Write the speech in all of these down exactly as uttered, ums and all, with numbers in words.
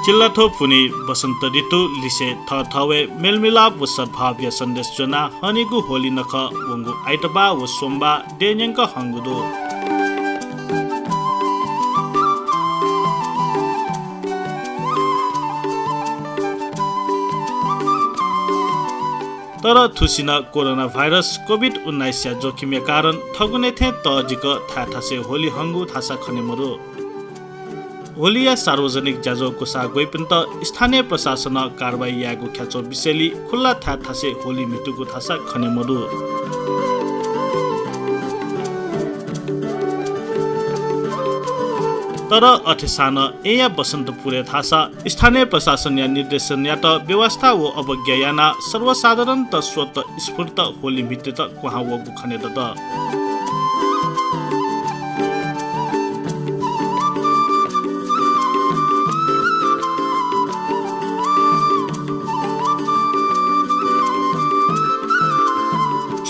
चिल्लाथ्व पुन्हि वसन्त ऋतु लिसे थःथवय् मेलमिलाप व सद्भावया सन्देश ज्वनाः हनेगु होली नखः वंगु आइतबाः व सोमबाः देय् न्यंक हंगु दु। तर थुसिनं कोरोना भाइरस कोभिड उन्नाइसया जोखिमया कारण थगुने थें तःजिक थाय् थासय् होली हंगु धाःसा खने मदु। होलिया सार्वजनिक ज्याझ्वः ग्वसाः ग्वइपिन्त स्थानीय प्रशासनं कारवाही यायेगु ख्याच्वः बिसेंलि खुल्ला थाय् थासय् होली म्हितुगु धाःसा खने मदु। तर अथेसां नं येँया बसन्तपुरय् धाःसा स्थानीय प्रशासनया निर्देशनयात बेवास्ता व अवज्ञा यानाः सर्वसाधारणत स्वतःस्फूर्त होली म्हितेत क्वहां वःगु खनेदत।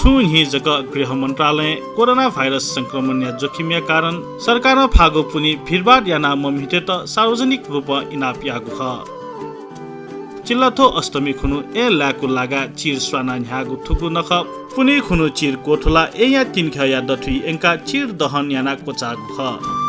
छुं न्हि जक गृह मन्त्रालयं कोरोना भाइरस संक्रमणया जोखिमया कारण सरकारं फागु पुन्हि भिडभाड यानाः मम्हितेत सार्वजनिक रूपं इनाप याःगु खः। चिल्लाथ्व अष्टमी खुन्हु येँ लाय्कू लागाय् चिर स्वानाः न्ह्याःगु थुगु नखः पुन्हि खुन्हु चिर क्वथुलाः येँया तिनिख्यःया दथुइ यंकाः चिर दहन यानाः क्वचाःगु खः।